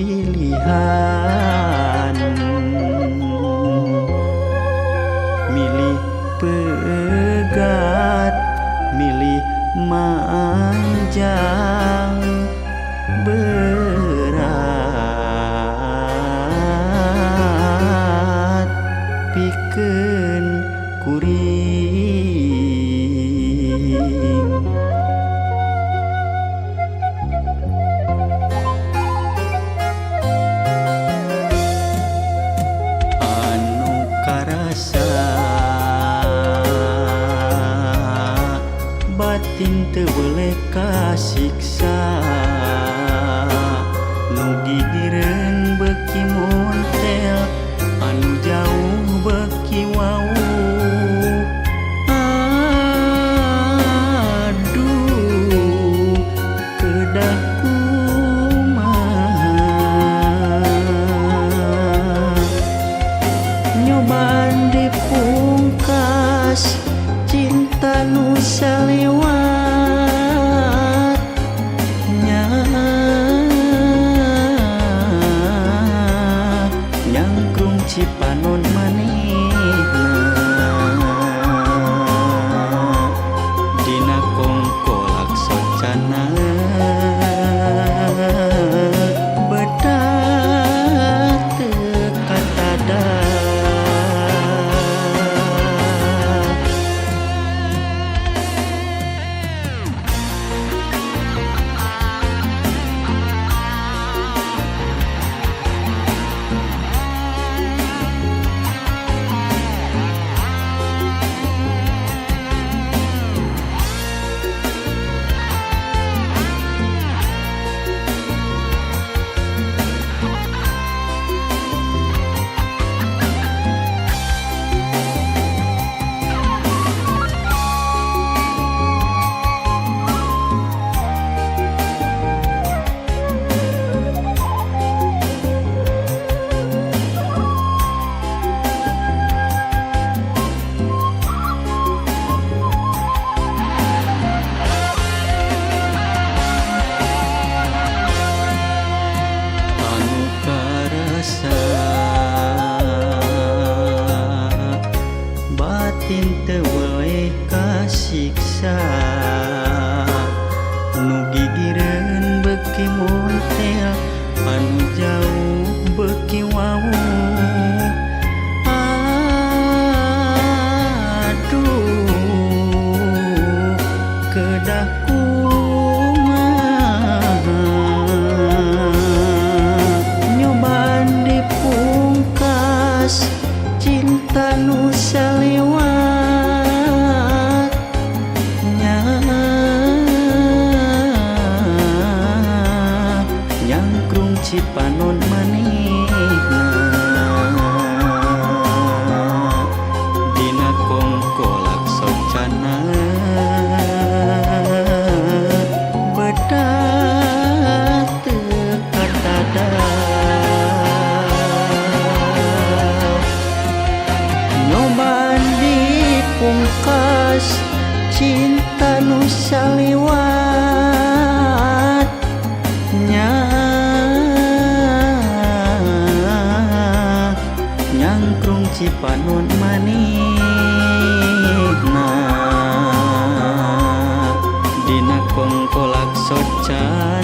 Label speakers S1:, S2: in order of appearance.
S1: Pilihan milih pegat, milih manjang, berat pikeun kuring. Anu karasa batin teu boleh kasiksa, nu gigireun beuki montel, anu jauh beuki wawuh. Aduh, kedah kumaha nyobaan dipungkas cinta nu saliwat nya, nyangkrung Cipanon manehna dina kongkolak socana betah teu katada. Anu karasa batin teu weleh kasiksa, nu gigireun beuki montel, anu jauh beuki wawuh. Aduh, kedah kumaha nyobaan dipungkas cinta nu saliwat nya, nyangkrung Cipanon manehna dina kongkolak socana betah teu katada. Nyobaan dipungkas cinta nu saliwat nya, nyangkrung Cipanon manehna dina kongkolak socana.